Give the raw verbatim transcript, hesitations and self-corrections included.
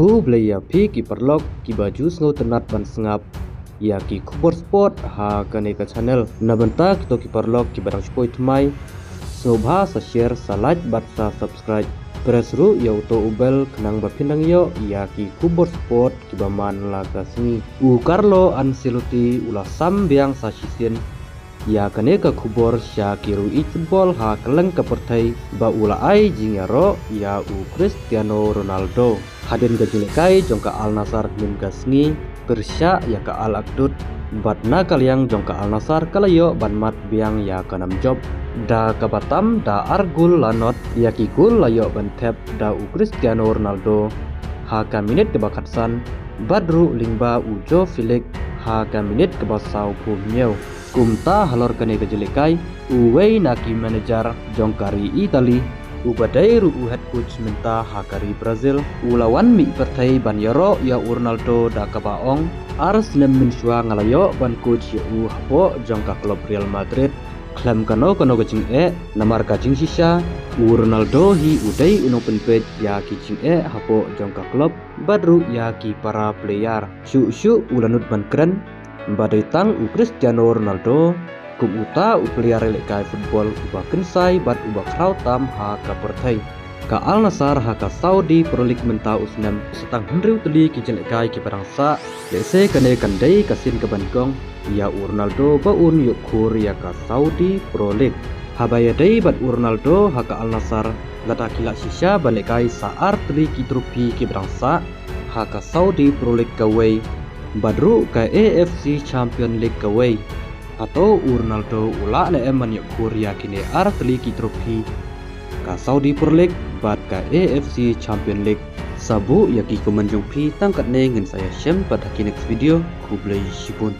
Khublei ïa phi ki paralok kiba ju sngewtynnat ban sngap ïa ki khubor sport ha kane ka channel. Na bynta kito ki paralok kiba dang shu poi thymmai, sngewbha sa share, sa like bad sa subscribe. Press ruh ïa uto u bell khnang ba phin nang ïoh ïa ki khubor sport kiba man la ka sngi. U Carlo Ancelotti u la sam biang sa shisien ïa kane ka khubor sha ki riewieid football ha kylleng ka pyrthei ba u la ai jingïaroh ïa u Cristiano Ronaldo. Hadien ka jinglehkai jong ka Al Nassr mynta ka sngi pyrshah ïa ka Al Ahdud, bad na ka liang jong ka Al Nassr ka la ïoh ban mad biang ïa ka nam jop da kaba tam da ar gol la nod. Ïa ki gol la ïoh ban thep da u Cristiano Ronaldo ha ka minit kaba khatsan, bad ruh lyngba u Joao Felix ha ka minit kaba sawphew hynñiew. Kumta halor kane ka jinglehkai, uwei na ki manager jong ka ri Italy, uba dei ruh u head coach mynta ha ka ri Brazil, u la wan mih pyrthei ban ïaroh ïa u Ronaldo da kaba ong, ar snem mynshuwa nga la ïoh ban coach ïa u hapoh jong ka club Real Madrid. Khlem kano kano ka jingeh, namar ka jingshisha, u Ronaldo hi u dei u nongpynpeit ïa ki jingeh hapoh jong ka club bad ruh ïa ki para player. Shuh shuh u la nud ban kren ba dei tang u Cristiano Ronaldo kum uta u player ïalehkai football uba kynsai bad uba khraw tam ha ka pyrthei. Ka Al Nassr ha ka Saudi Pro League mynta u snem sa tang hynriew tylli ki jinglehkai kiba dang sah. Lehse kane kan dei ka sien kaba nyngkong ïa u Ronaldo ba un ïoh khur ïa ka Saudi Pro League. Haba ïadei bad u Ronaldo ha ka Al Nassr, lada ki lah shisha ban lehkai sa ar tylli ki trophy kiba dang sah, ha ka Saudi Pro League kawei, bad ruh ka A F C Champion League kawei. Hato u Ronaldo u lah ne em ban ïoh khur ïa kine ar tylli ki trophy, ka Saudi Pro League bad ka A F C Champion League? Sa buh ïa ki comment jong phi tang katne, ngin sa ïashem pat ha ki next video. Khublei shibun.